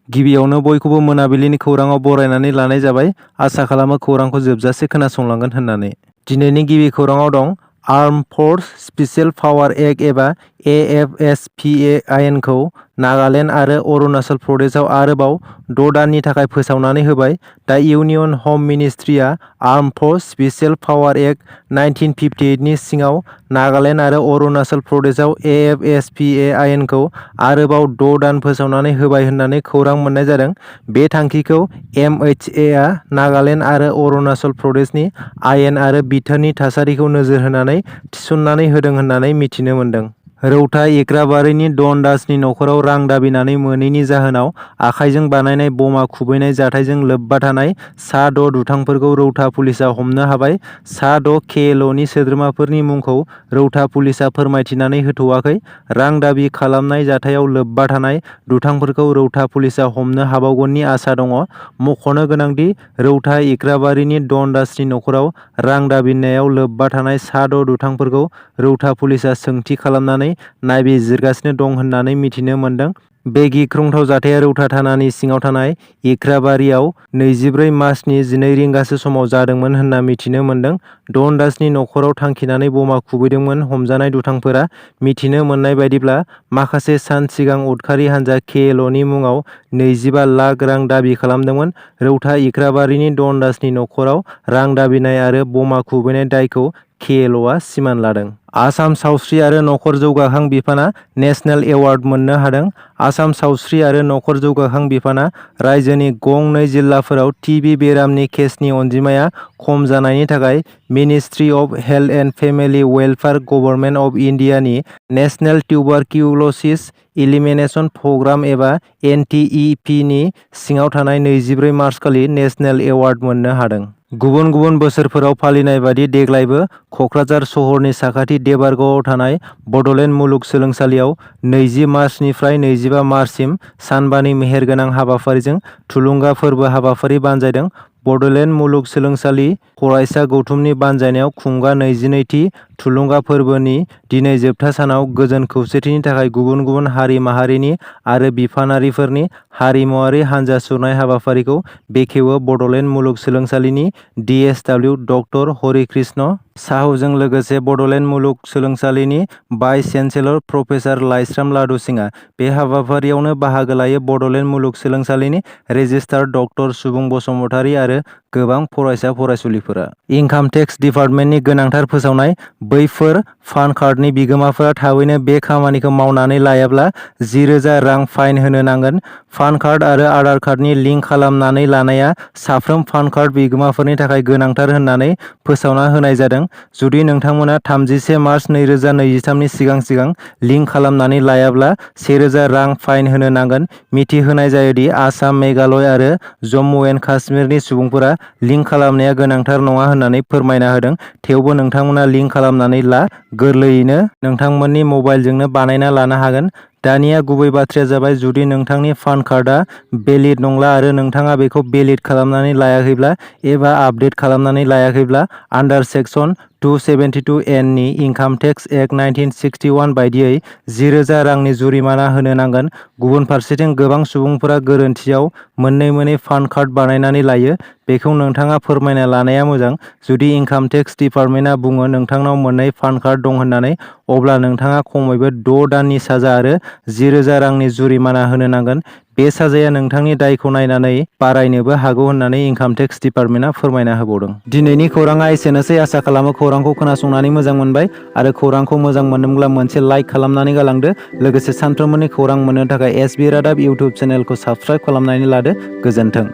गिबियावनो बयखौबो मोनाबिलिनि खौराङाव बरायनानै लानाय जाबाय। आसा खालामो खौरांखौ जोबजासे खोनासंलांगोन होननानै। दिनैनि गिबि खौराङाव दं arm force special power act एबा AFSPA-खौ नागालेन्ड आरो अरुणाचल प्रदेशआव आरोबाव 6 दाननि थाखाय फोसावनानै होबाय। दा इउनियन हम मिनिस्ट्रिया arm force special power act 1958 नि सिङाव नागालेन्ड आरो अरुणाचल प्रदेशआव AFSPA-खौ आरोबाव 6 दान फोसावनानै होबाय होननानै खौरां मोननाय जादों। बे थांखिखौ MHA-आ नागालेन्ड आरो अरुणाचल प्रदेशनि आयेन आरो बिथोननि थासारिखौ नोजोर होनानै थिसननानै होदों होननानै मिथिनो मोन्दों। रौता इक्राबारिनि डन दासनि नखराव रां दाबिनानै मोनैनि जाहोनाव आखाइजों बानायनाय बमा खुबैनाय जाथायजों लोब्बा थानाय सा 6 दुथांफोरखौ रौता पुलिसआ हमनो हाबाय। सा 6 KLOनि सोद्रोमाफोरनि मुंखौ रौता पुलिसआ फोरमायथिनानै होथ'वाखै। रां दाबि खालामनाय जाथायाव लोब्बा थानाय दुथांफोरखौ रौता पुलिसआ हमनो हाबावगोननि आसा दङ। मख'नो गोनांदि रौता इक्राबारिनि डन दासनि नखराव रां दाबिनायाव लोब्बा थानाय सा 6 दुथांफोरखौ रौता पुलिसआ सोंथि खालामनानै नायबिजिरगासिनो दं होननानै मिथिनो मोन्दों। बे गिख्रंथाव जाथाया रौता थानानि सिङाव थानाय इक्राबारियाव 24 मार्चनि 12 रिंगासो समाव जादोंमोन होनना मिथिनो मोन्दों। डन दासनि नखराव थांखिनानै बमा खुबैदोंमोन हमजानाय दुथांफोरा। मिथिनो मोननाय बायदिब्ला माखासे सान सिगां उदखारि हानजा KLOनि मुङाव 25 लाख रां दाबि खालामदोंमोन। रौता इक्राबारिनि डन दासनि नखराव रां दाबिनाय आरो बमा खुबैनाय दायखौ KLOआ सिमान लादों। आसाम सावस्रि आरो नखर जौगाखां बिफाना नेशनेल एवार्ड मोननो हादों। आसाम सावस्रि आरो नखर जौगाखां बिफाना रायजोनि गं 2 जिल्लाफोराव TB बेरामनि केसनि अनजिमाया खम जानायनि थाखाय ministry of health and family welfare government of इन्डियानि नेशनेल टिउबारकिउल'सिस इलिमिनेशन प्रग्राम एबा NTEP नि सिङाव थानाय 24 मार्चखालि नेशनेल एवार्ड मोननो हादों। गुबुन गुबुन बोसोरफोराव फालिनाय बादि देग्लायबो कक्राझार सहरनि साखाथि देबारगावआव थानाय बड'लेण्ड मुलुगसोलोंसालियाव 20 मार्चनिफ्राय 25 मार्चसिम सानबानि मेहेरगोनां हाबाफारिजों थुलुंगा फोरबो हाबाफारि बानजायदों। बड'लेण्ड मुलुगसोलोंसालि फरायसा गौथुमनि बानजायनायाव खुंगा 22थि थुलुंगा फोरबोनि दिनै जोबथा सानाव गोजोन खौसेथिनि थाखाय गुबुन गुबुन हारि माहारिनि आरो बिफानारिफोरनि हारिमुआरि हानजा सुरनाय हाबाफारिखौ बेखेवो बड'लेण्ड मुलुगसोलोंसालिनि DSW डक्टर हरिकृष्ण साहुजों लोगोसे बड'लेण्ड मुलुगसोलोंसालिनि भाइस चेन्सेलर प्रफेसार लाइस्राम लादु सिंहआ। बे हाबाफारियावनो बाहागो लायो बड'लेण्ड मुलुगसोलोंसालिनि रेजिस्ट्रार डक्टर सुबुं बसुमतारी आरो गोबां फरायसा फरायसुलिफोरा। इनकाम टेक्स डिपार्टमेन्टनि गोनांथार फोसावनाय। बैफोर पान कार्डनि बिगोमाफोरा थाबैनो बे खामानिखौ मावनानै लायाब्ला 10,000 रां फाइन होनो नांगोन। पान कार्ड आरो आधार कार्डनि लिंक खालामनानै लानाया साफ्रोम पान कार्ड बिगोमाफोरनि थाखाय गोनांथार होननानै फोसावना होनाय जादों। जुदि नोंथांमोना 31 मार्च 2023 नि सिगां लिंक खालामनानै लायाब्ला 1,000 रां फाइन होनो नांगोन। मिथिहोनाय जायोदि आसाम, मेघालय आरो जम्मु एन्ड काश्मीरनि सुबुंफोरा लिंक खालामनाया गोनांथार नङा होननानै फोरमायना होदों। थेवबो नोंथांमोना लिंक खालामनानै ला। गोरलैयैनो नोंथांमोननि मबाइलजोंनो बानायना लानो हागोन। दानिया गुबै बाथ्राया जाबाय जुदि नोंथांनि पान कार्डआ भेलिड नंला आरो नोंथाङा बेखौ भेलिड खालामनानै लायाखैब्ला एबा आपडेट खालामनानै लायाखैब्ला आन्डार सेक्सन 272N नि इनकाम टेक्स एक्ट 1961 बायदियै 10,000 रांनि जुरिमाना होनो नांगोन। गुबुन फारसेथिं गोबां सुबुंफोरा गोरोन्थियाव मोननै पान कार्ड बानायनानै लायो। बेखौ नोंथाङा फोरमायना लानाया मोजां। जुदि इनकाम टेक्स डिपार्टमेन्टआ बुङो नोंथांनाव मोननै पान कार्ड दं होननानै, अब्ला नोंथाङा खमैबो 6 दाननि साजा आरो 10,000 रांनि जुरिमाना होनो नांगोन। बे साजाया नोंथांनि दायखौ नायनानै बारायनोबो हागौ होननानै इनकाम टेक्स डिपार्टमेन्टआ फोरमायना होबावदों। दिनैनि खौराङा एसेनोसै। आसा खालामो खौरांखौ खोनासंनानै मोजां मोनबाय आरो खौरांखौ मोजां मोनदोंब्ला मोनसे लाइक खालामनानै गालांदो। लोगोसे सानफ्रोमबोनि खौरां मोननो थाखाय SB रादाब इउटुब चेनेलखौ साबस्क्राइब खालामनानै लादो। गोजोन्थों।